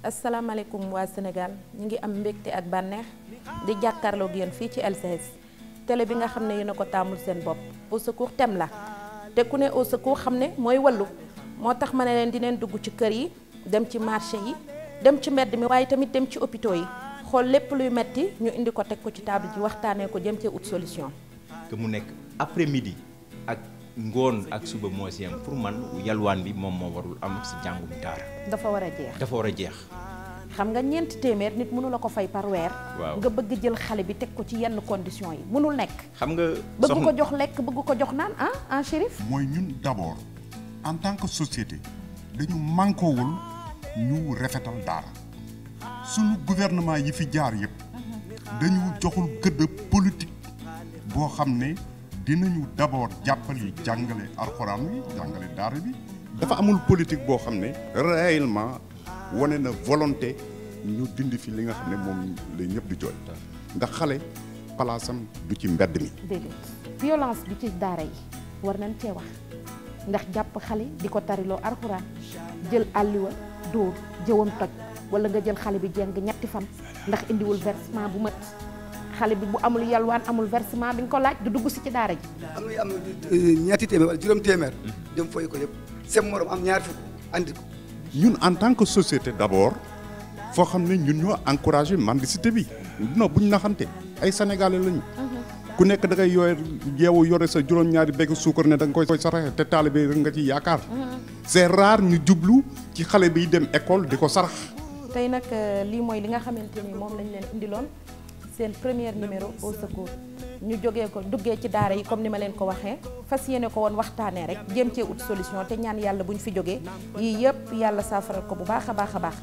asalaamaaleykum waa Sénégal ñu ngi am mbégte ak bànneex di jàkkaarloog yéen fii ci LCS télé bi nga xam ne yéen a ko taamul seen bopp au secours thème la te ku ne au secours xam ne mooy wallu moo tax ma ne leen dineen dugg ci kër yi dem ci marché yi dem ci mbedd mi waaye tamit dem ci hôpitaux yi xool lépp luy metti ñu indi ko teg ko ci table ji waxtaanee ko jëm cee ut solution. que mu nekk après midi ak ngoon ak suba moo si am pour man yalwaan bi moom moo warul am si jàngum daara. dafa war a jeex dafa war a jeex. xam nga ñeenti téeméer nit mënu la ko fay par weer. waaw nga bëgg jël xale bi teg ko ci yenn conditions yi mënul nekk. xam nga bëgg ko jox lekk bëgg ko jox naan ah Chérif. mooy ñun d'abord en tant que société dañu mànkoowul ñu rafetal daara suñu gouvernement yi fi jaar yëpp dañu joxul gëdd politique boo xam ne dinañu d'abord jàppali jàngale alxuraan bi jàngale daara bi. dafa amul politique boo xam ne réellement wane na volonté ñu dindi fi li nga xam ne moom la ñëpp di jooy ndax xale palaasam du ci mbedd mi. déedéet violence bi ci daara yi war nañ cee wax ndax jàpp xale di ko tariloo alxuraan jël àlliwa dóor jëwam toj wala nga jël xale bi jeng ñetti fan ndax indiwul versement bu mat xale bi bu amul yalwaan amul versement bi nga ko laaj du dugg si ci daara ji. am ñetti téeméer wala juróom téeméer dem fay ko yëpp sem morom am ñaar fukk andi ko. ñun en tant que société d'abord foo xam ne ñun ñoo encouragé mendicité bi non buñ naxante ay sénégalais lañu. ku nekk da ngay yeewu yore sa juróom-ñaari bekk suukar ne da nga koy saraxe te taalibe rek nga ci yaakaar. c'est rare ñu jublu ci xale biy dem école di ko sarax. tey nag lii mooy li nga xamante ni moom lañ leen indiloon seen premier numéro au secours ñu duggee ci daara yi comme ni ma leen ko waxee fas yéene ko woon waxtaanee rek jéem cee ut solution te ñaan yàlla buñ fi jógee yii yëpp yàlla saafaral ko bu baax a baax a baax.